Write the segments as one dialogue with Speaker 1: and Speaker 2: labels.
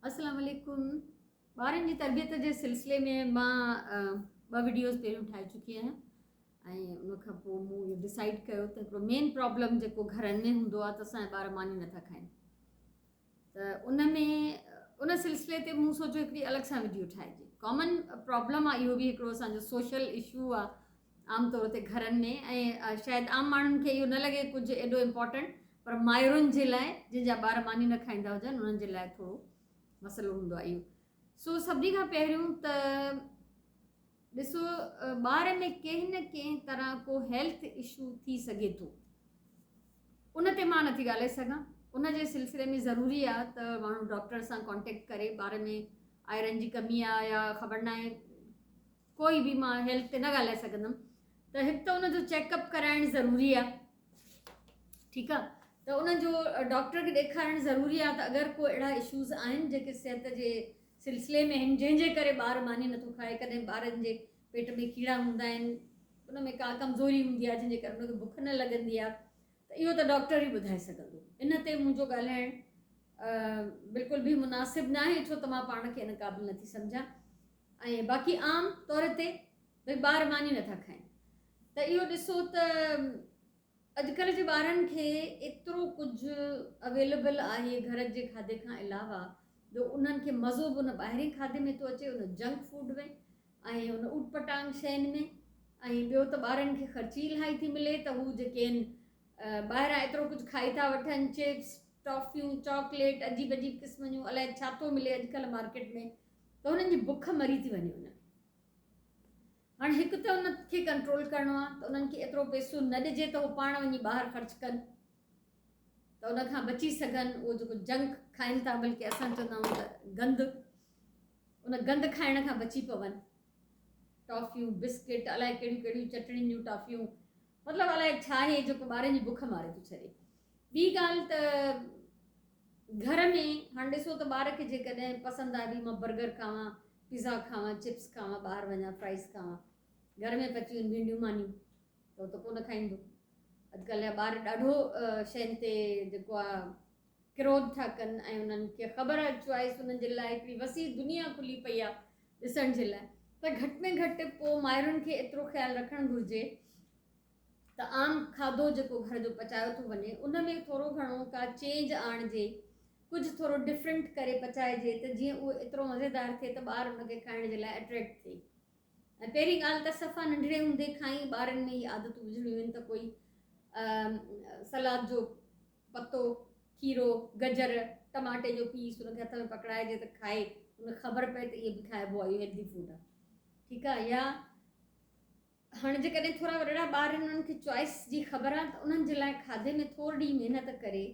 Speaker 1: السلام عليڪم ٻارن جي تربيت جي سلسلي ۾ مان ٻه وڊيوز پهريون ٺاهي چڪي آهيان ۽ ان کان پوء مون اهو ڊسائيڊ ڪيو ته هڪڙو مين پرابلم جيڪو گهرن ۾ هوندو آهي ته اسان جا ٻار ماني نٿا کائن ته ان ۾ ان سلسلي تي مون سوچيو هڪڙي الڳ سان وڊيو ٺاهجي ڪامن پرابلم آهي اهو به هڪڙو اسانجو سوشل اشو آهي عام طور تي گهرن ۾ ۽ شايد عام ماڻهن کي اهو نه لڳي ڪجهه ايڏو امپورٽنٽ پر مائرن جي لاء جن جا ٻار ماني نه کائيندا هجن انهن جي لاء ٿورو مسئلو هوندو آهي اهو. سو سڀني کان پهريون ته ڏسو ٻار ۾ ڪنهن نه ڪنهن طرح ڪو هيلٿ اشو ٿي سگهي ٿو ان تي مان نٿي ڳالهائي سگهان ان جي سلسلي ۾ ضروري آهي ته ماڻهو ڊاڪٽر سان ڪانٽيڪٽ ڪري ٻار ۾ آئرن جي ڪمي آهي يا خبر ناهي ڪوئي به مان هيلٿ تي نه ڳالهائي سگهندم ته هڪ ته ان جو چيڪ اپ ڪرائڻ ضروري آهي ٺيڪ آهي ته ان جو ڊاڪٽر کي ڏيکارڻ ضروري آهي ته اگر ڪو اهڙا اشوز آهن جيڪي صحت جي سلسلي ۾ آهن جنهن جي ڪري ٻار ماني نٿو کائي ڪڏهن ٻارن جي پيٽ ۾ ڪيڙا هوندا آهن ان ۾ ڪا ڪمزوري هوندي آهي جنهن جي ڪري ان کي بک نه لڳندي آهي ته اهو ته ڊاڪٽر ئي ٻڌائي سگهندو ان تي منهنجو ڳالهائڻ بلڪل به مناسب ناهي ڇو ته مان پاڻ کي ان قابل نٿي سمجهان ۽ باقي عام طور تي ڀئي ٻار ماني نٿا کائن ته اهو ڏسو ته اڄڪلهه جي ٻارن کي ايترو ڪجهه اويليبل آهي گهر جي کاڌي کان علاوه جو انهن کي مزو به ان ٻاهرين کاڌي ۾ ٿو اچي ان جنڪ فوڊ ۾ ۽ ان اوٽ پٽانگ شين ۾ ۽ ٻيو ته ٻارن کي خرچي الاهي ٿي ملي ته هو جيڪي آهن ٻاهران ايترو ڪجهه کائي ٿا وٺن چپس ٽافيون چاڪليٽ عجيب عجيب قسم جون الائي ڇا ٿو ملي اڄڪلهه مارڪيٽ ۾ ته انهن جي بک مري ٿي وڃي ان ۾ هاڻي هڪ ته ان کي ڪنٽرول ڪرڻو آهي ته انهن کي ايترو پئسو نه ڏجي ته هو پاڻ وڃي ٻاهر خرچ ڪن ته ان کان بچي سگهن اهو جيڪو جنڪ کائن ٿا بلڪه اسان چوندا آهيون ته گند ان گند کائڻ کان بچي پون ٽافيون بسڪٽ الائي ڪهڙيون ڪهڙيون چٽڻين جون ٽافيون مطلب الائي ڇا آهي جيڪو ٻارن جي بک ماري ٿو ڇڏي ٻي ڳالهه ته گهر ۾ هاڻ ڏسو ته ٻار کي جيڪڏهن پسند آهي ڀي مان برگر کاوان پيزا کاوان چپس کاوان ٻاهر وڃان فرائز کاوان گهر ۾ پچيون ڀينڊيون مانيون ته هو ته ڪونه کائيندو اڄڪلهه جا ٻار ڏاڍو شين تي جيڪو آهي ڪروڌ ٿا ڪن ۽ انهن کي خبر آهي چوائس انهن جي لاء هڪڙي وسيع دنيا کلي پئي آهي ڏسڻ جي لاء ته گهٽ ۾ گهٽ پوء مائرن کي ايترو خيال رکڻ گهرجي ته عام کاڌو جيڪو گهر جو پچايو ٿو وڃي ان ۾ ٿورو گهڻو ڪا چينج آڻجي ڪجهه ٿورو ڊفرنٽ ڪري پچائجي ته جيئن اهو ايترو مزيدار ٿئي ته ٻار ان کي کائڻ جي لاء اٽريڪٽ ٿئي ۽ پهرين ڳالهه ته صفا ننڍڙي هوندي کان ئي ٻارن ۾ هي عادتون وجهڻيون آهن ته ڪوئي سلاد جو پتو کيرو گجر ٽماٽي جو پيس ان کي هٿ ۾ پڪڙائجي ته کائي ان کي خبر پئي ته اهي به کائبو آهي اهو هيلدي فوڊ آهي ٺيڪ آهي يا هاڻي جيڪڏهن ٿورا وڏڙا ٻار آهن انهن کي چوائس جي خبر آهي ته انهن جي لاء کاڌي ۾ ٿورڙي محنت ڪري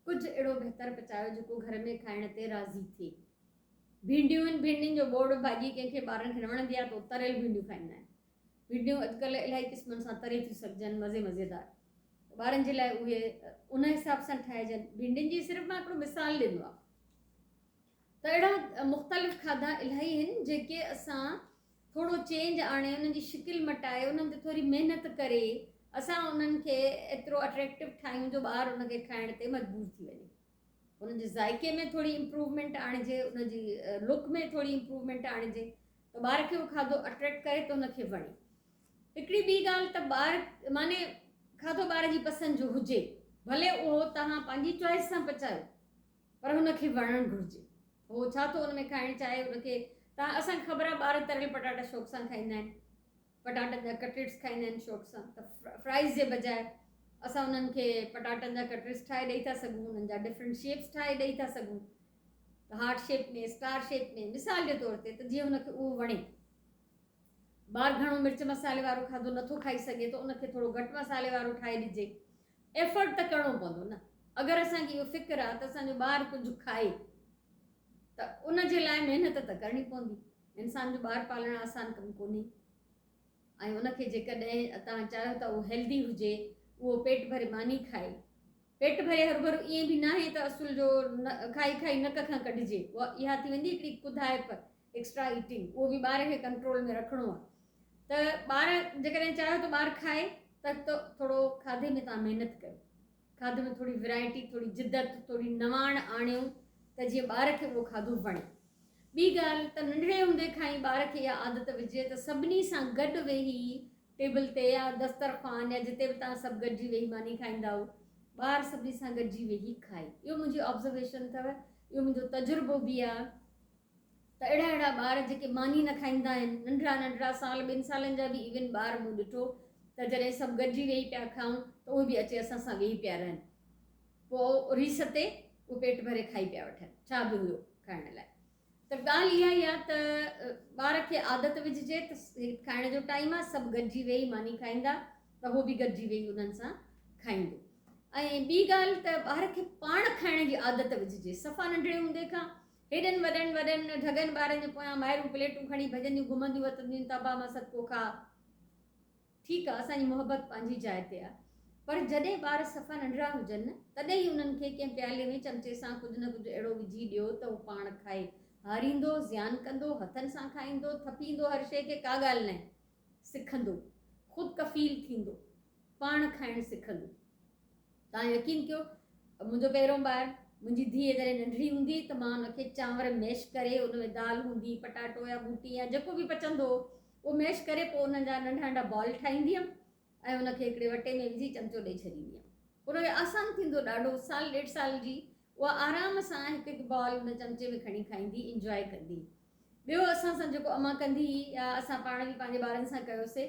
Speaker 1: ڪجهه اهڙو بهتر پچايو جيڪو گهر ۾ کائڻ تي راضي ٿئي. ڀينڊيون آهن ڀينڊين جو ٻوڙ ڀاڄي ڪنهن کي ٻارن کي نه وڻندي آهي ته هو تريل ڀينڊيون کائيندا آهن. ڀينڊيون اڄڪلهه الاهي قسمن سان تري ٿيون سگهجن مزي مزيدار ته ٻارن جي لاء اهي ان حساب سان ٺاهجن. ڀينڊين جي صرف مان هڪڙو مثال ڏنو آهي ته اهڙا مختلف کاڌا الاهي آهن جيڪي اسان ٿورو چينج آڻي انهن جي شڪل مٽائي انهن تي ٿوري محنت ڪري اسان انهن کي ايترو اٽريڪٽو ٺاهيون جو ٻار ان کي کائڻ تي مجبور ٿي وڃي انهن جي ذائقي ۾ ٿوري امپروومينٽ آڻجي ان جي لڪ ۾ ٿوري امپروومينٽ آڻجي ته ٻار کي اهو کاڌو اٽريڪٽ ڪري ته ان کي وڻي هڪڙي ٻي ڳالهه ته ٻار معني کاڌو ٻار جي پسند جو هجي ڀلي اهو توهان پنهنجي چوائس سان پچايو پر هن کي وڻڻ گهرجي. هو ڇا ٿو ان ۾ کائڻ چاهي ان کي تان اسان کي خبر آهي ٻار تريل پٽاٽا شوق سان کائيندا آهن پٽاٽن جا ڪٽليٽس کائيندا آهن شوق سان ته فرائز جي بجاء اسان انهن کي پٽاٽن جا ڪٽليٽس ٺاهي ڏئي ٿا سگهون انهن جا ڊفرنٽ شيپس ٺاهي ڏئي ٿا سگهون ته هارٽ شيپ ۾ اسٽار شيپ ۾ مثال جي طور تي ته جيئن هن کي اهو وڻي ٻار گهڻو مرچ مصالحي وارو کاڌو نٿو کائي سگهي ته ان کي ٿورو گهٽ مصالحي وارو ٺاهي ڏجي. ايفرٽ ته ڪرڻو پوندو نه. اگر اسان کي اهو فڪر آهي ته اسان جو ٻار ڪجهه کائي ته ان جي لاء محنت ته ڪرڻي پوندي. انسان جو ٻار پالڻ آسان ڪم ڪونهي ۽ ان کي جيڪڏهن توهان چاهيو ته اهو هيلدي هجي، اهو پيٽ ڀري ماني کائي، پيٽ ڀري هروڀرو ائين به ناهي ته اصل جو کائي کائي نڪ کان ڪڍجي، اها ٿي ويندي هڪڙي ڪڌائپ، ايڪسٽرا ايٽنگ، اهو به ٻار کي ڪنٽرول ۾ رکڻو آهي ته ٻار جيڪڏهن چاهيو ته ٻار کائي ته ٿورو کاڌي ۾ توهان محنت ڪيو، کاڌي ۾ ٿوري ورائٽي، ٿوري جدت، ٿوري نواڻ آڻيو ته ته جيئن ٻار کي اهو کاڌو وڻي. ٻي ڳالهه ته ننڍڙي هوندي کان ئي ٻار کي اها عادت وجهجي ته سڀني سان گڏ ويهي ٽيبل تي يا دسترخوان يا جتي به توهان سڀ گڏجي ويهي ماني کائيندا آهيو، ٻار سڀني سان گڏجي ويهي کائي. اهو منهنجي آبزرويشن اٿو، اهو منهنجو تجربو به آهي ته اهڙا اهڙا ٻار جيڪي ماني نه کائيندا آهن، ننڍڙا ننڍڙا سال ٻن سالن جا به ايون ٻار مون ڏٺو ته جڏهن سڀ گڏجي ويهي پيا کائون ته اهي به اچي اسان سان ويهي پيا رهن. پوء ريس تي اهي پيٽ ڀري کائي پيا وٺن ڇا به هيو کائڻ لاء. ته ڳالهه اها ئي آهي ته ٻار کي عادت وجهجي ته کائڻ جو ٽائيم آهي سڀ گڏجي ويهي ماني کائيندا ته هو به گڏجي ويهي انهن سان کائيندو ۽ ٻي ڳالهه ته ٻار کي پاڻ کائڻ جي عادت وجهجي صفا ننڍڙي هوندي کان هيڏن وڏن وڏن ڍڳن ٻارن جي پويان مائرون پليٽون کڻي ڀڄنديون گهمنديون وتنديون ته ابا مان صدقو کاء ٺيڪ آ اسان جي محبت پنهنجي جاء تي آ پر جڏهن ٻار صفا ننڍڙا هجن نه تڏهن ئي انهن کي ڪنهن پيالي ۾ چمچي سان ڪجهه نه ڪجهه اهڙو وجهي ڏيو ته هو پاڻ کائي. هاريندو، زيان ڪندو، هٿن سان کائيندو، ٿڦيندو هر شيء کي ڪا ڳالهه ناهي. سکندو. خود ڪفيل ٿيندو. پاڻ کائڻ سکندو. توهان يقين ڪيو منهنجو پهريون ٻار منهنجي ڌيء جڏهن ننڍڙي هوندي ته مان ان کي چانور ميش ڪري ان ۾ دال هوندي پٽاٽو يا ٻوٽي يا جيڪو به پچندو هو اهو ميش ڪري پوء انهن جا ننڍا ننڍا بال ٺاهيندي هيم ۽ ان کي هڪڙي وٽي ۾ وجهي چمچو ڏئي ڇڏيندي هيم ان کي آسان ٿيندو ڏاڍو سال ڏيڍ سال جي اها آرام سان هڪ هڪ بال ان چمچي ۾ کڻي کائيندي انجواء ڪندي ٻيو اسان سان جيڪو امان ڪندي هئي يا اسان پاڻ به پنهنجي ٻارن سان ڪيوسي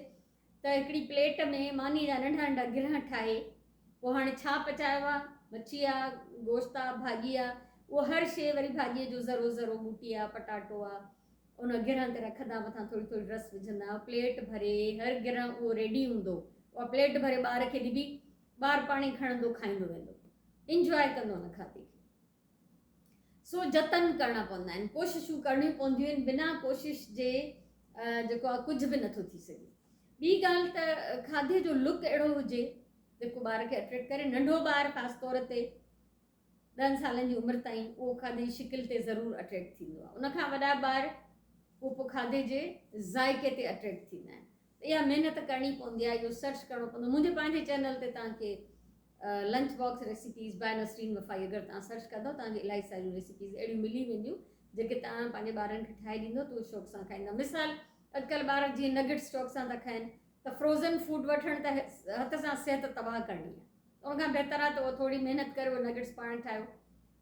Speaker 1: ته هڪڙي پليٽ ۾ مانيء جا ننڍا ننڍا گرهه ٺاهي پوء هاڻي ڇا پچايو آ، مڇي آ، گوشت آ، ڀاڄي آ، اهو هر شيء وري ڀاڄيء جو ذرو ذرو ٻوٽي آ، پٽاٽو آ، ان گرهن تي رکندا مٿان ٿوري ٿوري رس وجهندا، پليٽ ڀري هر گرهه اهو ريڊي هوندو، اها پليٽ ڀري ٻار کي ڏبي، ٻار پاڻهي کڻندو کائيندو ويندو، انجواء ڪندو ان کاڌي کي. سو جتن ڪرڻا پوندا آهن، ڪوششون ڪرڻيون پونديون آهن، بنا ڪوشش جي جيڪو آهي ڪجهه به نٿو ٿي سگهي. ٻي ڳالهه ته کاڌي جو لڪ اهڙو هجي جيڪو ٻار کي اٽريڪٽ ڪري، ننڍو ٻار خاص طور تي ڏهن سالن جي عمر تائين اهو کاڌي جي شڪل تي ضرور اٽريڪٽ ٿيندو آهي، ان کان وڏا ٻار اهو پوء کاڌي جي ذائقي تي اٽريڪٽ ٿيندا آهن. ته اها محنت ڪرڻي پوندي آهي، اهو سرچ ڪرڻو پوندو آهي. منهنجي پنهنجي چينل تي توهان کي lunch box recipes by Nasreen Wafai اگر توهان سرچ ڪندو توهان کي الاهي ساريون ريسيپيز اهڙيون ملي وينديون جيڪي توهان پنهنجي ٻارن کي ٺاهي ڏيندو ته اهي شوق سان کائيندا. مثال اڄڪلهه ٻار جيئن نگٽس شوق سان ٿا کائن ته فروزن فوڊ وٺڻ ته هٿ سان صحت تباهه ڪرڻي آهي ان کان بهتر آهي ته اهو ٿوري محنت ڪري اهي نگٽس پاڻ ٺاهيو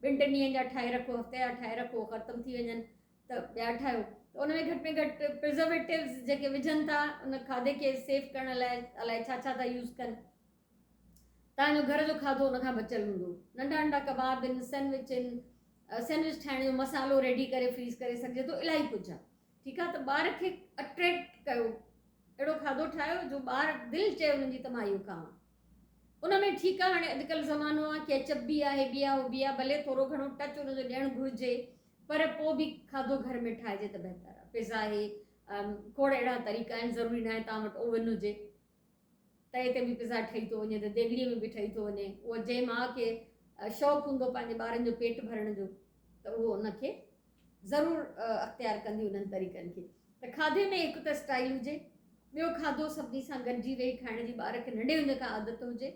Speaker 1: ٻن ٽن ڏينهن جا ٺاهي رکو هفتي جا ٺاهي رکو ختم ٿي وڃن ته ٻيا ٺاهيو ته ان ۾ گهٽ ۾ گهٽ پرزرويٽوز جيڪي وجهن ٿا ان کاڌي کي سيف ڪرڻ لاء الائي ڇا ڇا ٿا يوز ڪن توهان جو گهر جو کاڌو ان کان بچيل هوندو. ننڍا ننڍا ڪباب آهن، سينڊوچ آهن، سينڊوچ ٺاهڻ جو مصالحو ريڊي ڪري فريز ڪري سگهجي ٿو، الاهي ڪجهه آهي. ٺيڪ آهي ته ٻار کي اٽريڪٽ ڪيو، اهڙو کاڌو ٺاهيو جو ٻار دل چئي انهن جي ته مان اهو کاوان. ان ۾ ٺيڪ آهي هاڻي اڄڪلهه زمانو آهي ڪيچپ به آهي بي آهي هو بي آهي ڀلي ٿورو گهڻو ٽچ ان جو ڏيڻ گهرجي پر پوء به کاڌو گهر ۾ ٺاهجي ته بهتر آهي. پزا آهي، کوڙ اهڙا طريقا آهن ضروري ناهي توهان وٽ اوون هجي. تئي تي به پزا ٺهي ٿو وڃي ته ديڳڙيء ۾ به ٺهي ٿو وڃي. اهو جنهن ماء کي شوق هوندو پنهنجي ٻارن جو پيٽ ڀرڻ جو ته اهو ان کي ضرور اختيار ڪندي انهن طريقن کي. ته کاڌي ۾ هڪ ته اسٽائيل هجي، ٻيو کاڌو سڀني سان گڏجي ويهي کائڻ جي ٻار کي ننڍي هوندي کان عادت هجي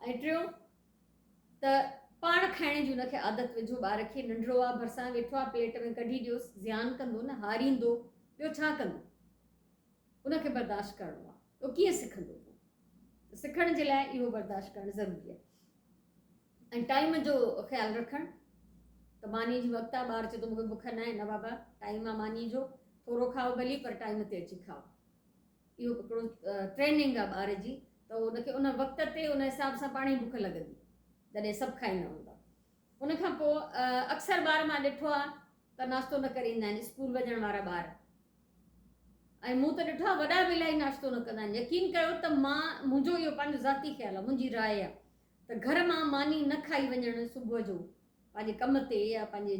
Speaker 1: ۽ ٽيون ته پاڻ کائڻ جي ان کي عادت وجهو ٻار کي ننڍڙو آ ڀرسان ويٺو آ پليٽ ۾ ڪڍي ڏيوس زيان ڪندو نه هاريندو ٻيو ڇا ڪندو ان کي برداشت ڪرڻو آ اهو ڪيئن سکندو پوء ته سکڻ جي لاء اهو برداشت ڪرڻ ضروري آهي ۽ ٽائيم جو خيال رکڻ ته ماني جي وقت آ ٻار چئي ٿو مونکي بک نه آهي نه بابا ٽائيم آ ماني جو ٿورو کائو ڀلي پر ٽائيم تي اچي کائو اهو هڪڙو ٽريننگ آ ٻار جي ته ان کي ان وقت تي ان حساب سان پاڻ ئي بک لڳندي جڏهن سڀ کائيندا هوندا ان کان پوء اڪثر ٻار مان ڏٺو آ ته ناشتو نه ڪري ايندا آهن اسڪول وڃڻ وارا ٻار ۽ مون ته ڏٺو آهي وڏا به الاهي ناشتو نه ڪندا آهن يقين ڪيو ته مان منهنجو اهو پنهنجو ذاتي خيال آهي منهنجي راء آهي ته گهر مان ماني نه کائي وڃڻ صبح جو پنهنجي ڪم تي يا پنهنجي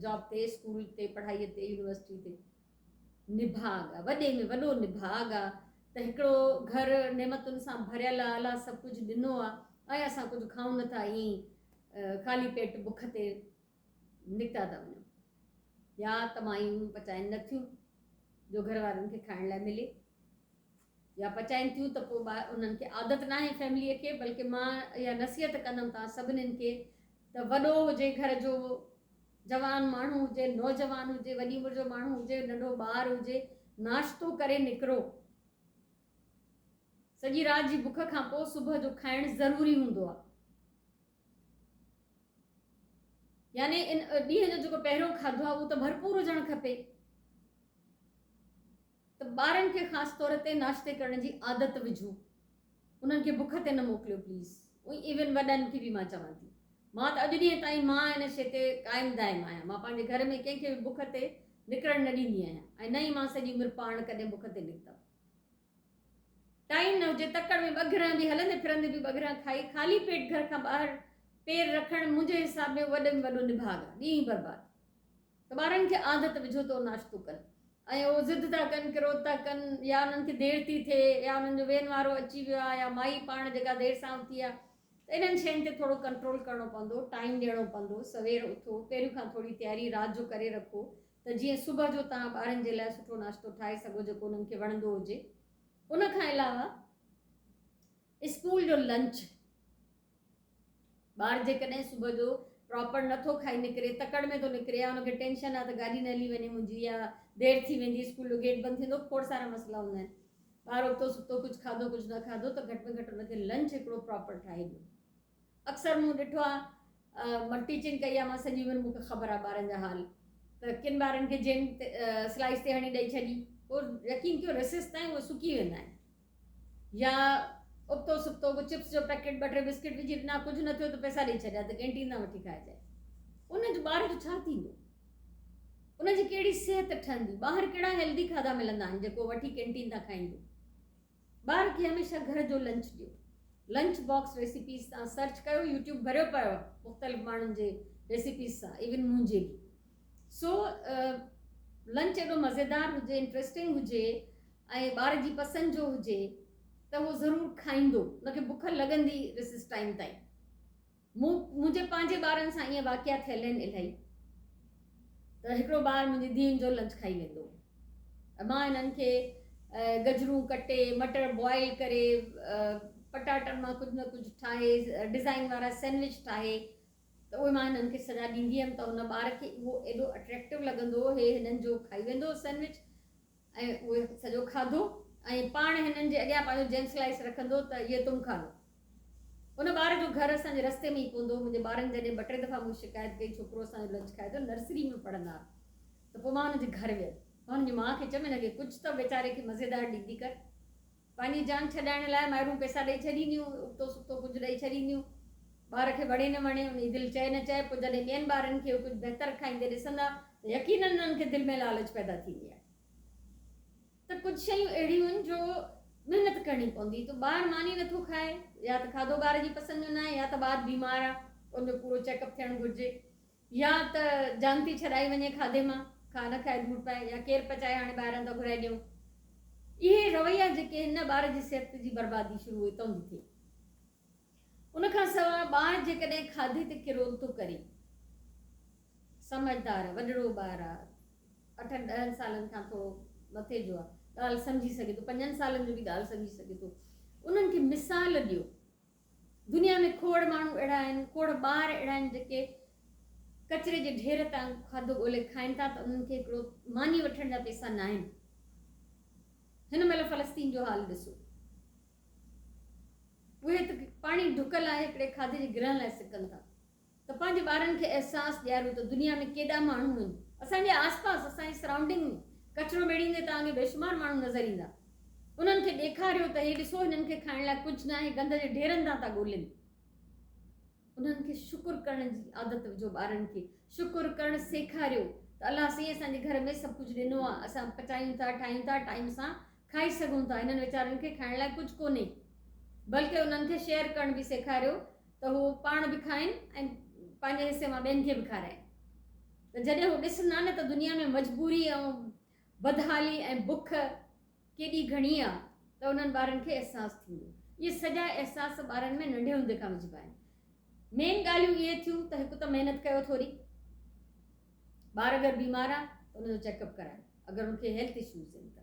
Speaker 1: جاب تي اسڪول تي پڙهائي تي يونيورسٽي تي نڀاڳ آهي وڏي ۾ وڏو نڀاڳ آهي ته هڪڙو گهر نعمتن سان ڀريل آهي الله سڀ ڪجهه ڏنو آهي ۽ اسان ڪجهه کائون نٿا ائين خالي پيٽ بک تي نڪتا ٿا وڃون يا ته مايون پچائن نه ٿيون جو گهر وارن کي کائڻ لاء ملي يا پچائن ٿيون ته پوء انهن کي عادت ناهي فيمليء کي بلڪه مان اها نصيحت ڪندم توهان سڀنين کي ته وڏو هجي گهر جو جوان ماڻهو هجي، نوجوان هجي، وڏي عمر جو ماڻهو هجي، ننڍو ٻار هجي، ناشتو ڪري نڪرو. سڄي رات جي بک کان پوء صبح جو کائڻ ضروري هوندو آهي. يعني ان ڏينهن جو جيڪو پهريون کاڌو آهي اهو ته ڀرپور هجڻ کپي. ته ٻارن کي خاص طور تي ناشتي ڪرڻ جي عادت وجهو. انهن کي بک تي نه موڪليو پليز. ايون وڏن کي به مان چوان ٿي. مان ته اڄ ڏينهن تائين مان ان شي تي قائم دائم آهيان. مان پنهنجي گهر ۾ ڪنهن کي به بک تي نڪرڻ نه ڏيندي آهيان ۽ نه ئي مان سڄي عمر پاڻ ڪڏهن بک تي نڪتم. ٽائيم نه هجي تڪڙ ۾ ٻه گرهه به هلندي ڦرندي به ٻه گرهه کائي خالي پيٽ گهر کان ٻاهر پير رکڻ منهنجي حساب ۾ وڏي ۾ وڏو نڀاڳ آهي. ڏينهن ئي برباد. ته ٻارن کي عادت وجهو ته هو ناشتو ڪن ۽ هو ضد ٿا ڪن ڪروڌ ٿا ڪن يا انهن کي دير ٿي ٿئي يا انهن جو وين وارو اچي ويو آهي يا مائي پاڻ جيڪا دير سان اٿي آهي ته انهن شين تي ٿورو ڪنٽرول ڪرڻو پوندو ٽائيم ڏيڻو پوندو سوير اٿو پهريون کان ٿوري تياري رات جو ڪري رکو ته جيئن صبح جو توهان ٻارن جي لاء سٺو ناشتو ٺاهي سگهو جيڪو انهن کي وڻندو هجي. ان کان علاوه اسڪول جو لنچ ٻار جيڪڏهن صبح جو پراپر نٿو کائي نڪري، تڪڙ ۾ ٿو نڪري يا ان کي ٽينشن آهي ته گاڏي نه هلي وڃي منهنجي يا دير ٿي ويندي اسڪول جو گيٽ بند ٿيندو کوڙ سارا مسئلا هوندا آهن. ٻار ابتو سبتو ڪجهه کاڌو ڪجهه نه کاڌو ته گهٽ ۾ گهٽ ان کي لنچ هڪڙو پراپر ٺاهي ڏيو. اڪثر مون ڏٺو آهي مان ٽيچنگ ڪئي آهي مان سڄي عمر مون کي خبر آهي ٻارن جا حال ته ڪن ٻارن کي جيم سلائس تي هڻي ڏئي ڇڏي پوء يقين ڪيو رسيس تائين اهي سڪي ويندا آهن. يا ابتو سبتو ڪو چپس جو پيڪيٽ ٻه ٽي بسڪٽ وجهي ڏنا ڪجهه نه ٿيو ته پئسا ڏئي ڇڏيا ته ڪينٽين تان وٺي کائجانء. ان جو ٻار جو ڇا ٿيندو؟ ان جي ڪهڙي صحت ٺهندي؟ ٻاهر ڪهڙا هيلدي کاڌا ملندا آهن جيڪو وٺي ڪينٽين تان کائيندو؟ ٻار کي هميشه گهر جو لنچ ڏيو. لنچ باڪس ريسيپيز تان سرچ ڪيو يوٽيوب ڀريو پيو آهي مختلف ماڻهن جي ريسيپيز سان ايون منهنجي به. سو لنچ ايڏو مزيدار هجي انٽريسٽنگ هجي ۽ ٻار جي پسند جو هجي ته هو ضرور کائيندو ان کي بک لڳندي رسيس ٽائيم تائين. مون منهنجي پنهنجي ٻارن سان ائين واقعا ٿيل آهن الاهي ته هڪڙو ٻار منهنجي ڌيئن جو لنچ کائي ويندو هو مان هنن کي گجرون ڪٽي مٽر بوائل ڪري پٽاٽن مان ڪجهه نه ڪجهه ٺاهي ڊزائن وارا سينڊوچ ٺاهي ته اهي مان هنن کي سزا ڏيندي هيم ته هن ٻار کي اهو ايڏو اٽريڪٽو لڳندو هو هي هنن جو کائي ويندو هو سينڊوچ ۽ اهي سڄو کاڌو ۽ پاڻ هنن جي اڳيان پنهنجو جيم سلائس رکندو ته يه تم کا لو. ان ٻار جو گهر اسان جي رستي ۾ ئي پوندو هو. منهنجي ٻارن جڏهن ٻه ٽي دفعا مون شڪايت ڪئي ڇوڪرو اسان جو لنچ کائي ٿو نرسري ۾ پڙهندا ها ته پوء مان هن جي گهر ويم. مان هن جي ماء کي چيم هن کي ڪجهه ته ويچاري کي مزيدار ڏيندي ڪر. پنهنجي جان ڇڏائڻ لاء مائرون پئسا ڏئي ڇڏينديون، ابتو سبتو ڪجهه ڏئي ڇڏينديون. ٻار کي وڻي نه وڻي، ان جي دل چئي نه چئي، پوء جڏهن ٻين ٻارن کي هو ڪجهه بهتر کائيندي ڏسندا ته يقينن انهن کي دل ۾ لالچ پيدا ٿيندي آهي. ته ڪجهه شيون اهڙيون آهن جو محنت ڪرڻي پوندي ته ٻار ماني نٿو کائي، يا ته کاڌو ٻار جي پسند جو ناهي يا ته ٻار بيمار آهي، ان جو پورو چيڪ اپ ٿيڻ گهرجي. يا ته جان ٿي ڇڏائي وڃي کاڌي مان، کا نه کائي ڌوڙ پائي يا ڪير پچائي هاڻي ٻاهران ٿا گهرائي ڏيون. اهي رويا جيڪي آهن نه ٻار جي صحت جي بربادي شروع اتئون ٿي ٿئي. ان کان سواء ٻار جيڪڏهن کاڌي تي ڪروڌ ٿو ڪري، سمجهدار آ، وڏڙو ٻار آ، اٺن ڏهن سالن کان ٿورو مٿي جو آ، ڳالهه سمجهي سگهي ٿو، پنجن سالن جو به ڳالهه سمجهي سگهي ٿو، انهن کي مثال ڏيو. دنيا ۾ کوڙ ماڻهو اهڙا آهن، کوڙ ٻار اهڙا آهن جيڪي ڪچري جي ڍير تان کاڌو ڳولي کائن ٿا ته انهن کي هڪڙو ماني وٺڻ جا پيسا ناهن. هن مهل فلسطين جو حال ڏسو. اهي ته پاڻي ڍڪ لاء هڪڙي کاڌي جي گرهن لاء سڪن ٿا. ته پنهنجي ٻارن کي احساس ڏياريو ته دنيا ۾ ڪيڏا ماڻهو آهن اسان جي آس پاس اسان جي سرائونڊنگ ۾ ڪچرو ميڙيندي توهان کي بيشمار ماڻهو نظر ايندا انهن کي ڏيکاريو ته هي ڏسو هنن کي کائڻ لاء ڪجهه ناهي گند جي ڍيرن تان ٿا ڳولين انهن کي شڪر ڪرڻ جي عادت وجهو ٻارن کي شڪر ڪرڻ سيکاريو ته الله سائين اسان جي گهر ۾ سڀ ڪجهه ڏنو آهي اسان پچايون ٿا ٺاهيون ٿا ٽائيم سان کائي سگهون ٿا هنن ويچارن کي کائڻ لاء ڪجهه ڪونهي بلڪه انهن کي شيئر ڪرڻ به سيکاريو ته هو پاڻ به کائن ۽ پنهنجي حصي مان ٻين کي به کارائن ته جڏهن هو ڏسندا نه ته دنيا ۾ مجبوري ۽ بدحالي ۽ بک ڪيڏي گهڻي آ ته انهن ٻارن کي احساس ٿيندو. اهي سڄا احساس ٻارن ۾ ننڍي هوندي کان وجهبا آهن. مين ڳالهيون اهي ٿيون ته هڪ ته محنت ڪيو ٿوري. ٻار اگر بيمار آ ته ان جو چيڪ اپ ڪرايو اگر ان کي هيلٿ اشوز آهن ته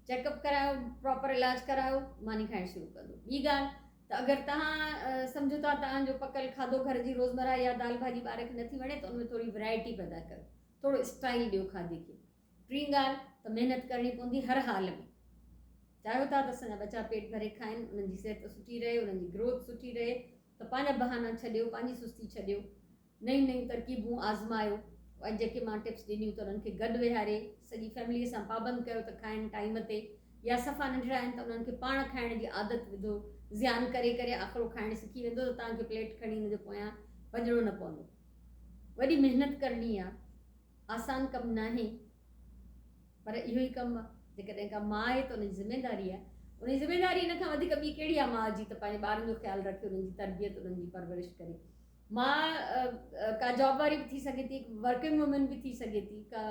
Speaker 1: چيڪ اپ ڪرايو پراپر علاج ڪرايو ماني کائڻ شروع ڪندو. ٻي ڳالهه ته اگر توهان سمجهو ٿا توهان جو پڪل کاڌو گهر جي روزمره يا دال ڀاڄي ٻار کي نٿي وڻي ته ان ۾ ٿوري ورائٽي پيدا ڪيو، ٿورو اسٽائل ڏيو کاڌي کي. ٽين ڳالهه ته محنت ڪرڻي پوندي هر حال ۾. چاهيو ٿا ته اسان جا ٻچا پيٽ ڀري کائن، انهن جي صحت سٺي رهي، انهن جي گروٿ سٺي رهي ته پنهنجا بهانا ڇڏيو، پنهنجي سستي ڇڏيو، نيون نيون ترڪيبون آزمايو ۽ جيڪي مان ٽپس ڏنيون ته انهن کي گڏ ويهاري سڄي فيملي سان پابند ڪيو ته کائن ٽائيم تي يا صفا ننڍڙا آهن ته انهن کي پاڻ کائڻ جي عادت وڌو، زيان ڪري ڪري آخر هو کائڻ سکي ويندو ته توهان کي پليٽ کڻي ان جي پويان ڀڄڻو نه پوندو. وڏي محنت ڪرڻي آ، آسان ڪم ناهي پر اهو ئي ڪم آ. جيڪڏهن ڪا ماء آهي ته ان جي ذميداري آهي، ان جي ذميداري ان کان وڌيڪ ٻي ڪهڙي آ ماء جي ته پنهنجي ٻارن جو خيال رکي، انهن جي تربيت، انهن جي پرورش ڪري. ماء ڪا جاب واري به ٿي سگهي ٿي، ورڪنگ وومين به ٿي سگهي ٿي، ڪا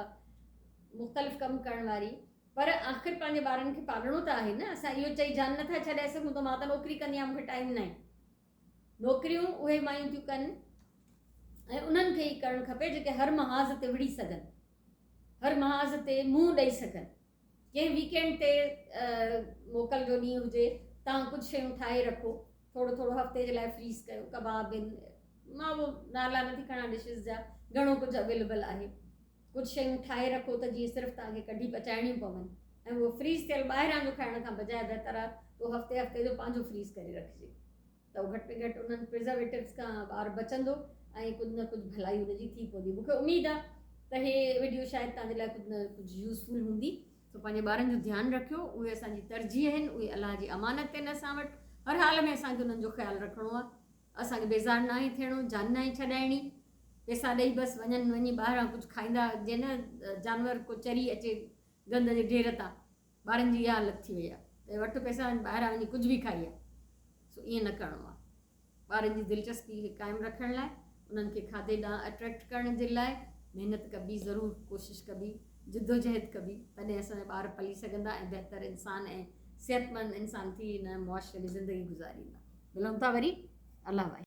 Speaker 1: مختلف ڪم ڪرڻ واري، پر آخر پنهنجي ٻارن کي پالڻو ته آهي نه. اسان اهو چئي جان نٿا ڇڏائي سگهون ته مان ته نوڪري ڪندي آهيان مون کي ٽائيم ناهي. نوڪريون اهي مايون ٿيون ڪن ۽ انهن کي ئي ڪرڻ کپي جيڪي هر محاذ تي وڙهي سگهن، هر محاذ تي منهن ڏئي سگهن. ڪنهن ويڪينڊ تي موڪل جو ڏينهن هجي توهان ڪجهه شيون ٺاهي رکو، ٿورو ٿورو هفتي جي لاء فريز ڪيو، ڪباب آهن، مان اهو نالا نٿي کڻان ڊشز جا، گهڻو ڪجهه اويليبل آهي. ڪجهه شيون ٺاهي رکو ته جيئن صرف توهان کي ڪڍي پچائڻيون پون ۽ اهو فريز ٿيل ٻاهران جو کائڻ کان بجاء بهتر آهي ته اهو هفتي هفتي جو پنهنجو فريز ڪري رکجي ته اهو گهٽ ۾ گهٽ انهن پرزرويٽوز کان ٻار بچندو ۽ ڪجهه نه ڪجهه ڀلائي ان جي ٿي پوندي. مون کي اميد آهي ته هي وڊيو شايد توهان جي لاء ڪجهه نه ڪجهه يوزفل هوندي. سو پنهنجي ٻارن جو ڌيان رکيو، اهي اسان جي ترجيح آهن، اهي الله جي امانت آهن اسان وٽ، هر حال ۾ اسان کي انهن جو خيال رکڻو آهي، اسان کي بيزار ناهي ٿيڻو، جان ناهي ڇڏائڻي، پيسا ڏئي بس وڃن وڃي ٻاهران ڪجهه کائيندا جي نه جانور ڪو چري اچي گند جي ڍير تان، ٻارن جي اها حالت ٿي وئي آهي ته وٺ پيسا وڃ ٻاهران وڃي ڪجهه به کائي آ، سو ائين نه ڪرڻو آهي. ٻارن جي دلچسپي کي قائم رکڻ لاء انهن کي کاڌي ڏانهن اٽريڪٽ ڪرڻ جي لاء محنت ڪبي ضرور ڪوشش ڪبي جدوجهد ڪبي تڏهن اسان جا ٻار پلي سگهندا ۽ بهتر انسان ۽ صحتمند انسان ٿي هن معاشري ۾ زندگي گذاريندا. ملون ٿا وري الله واهي.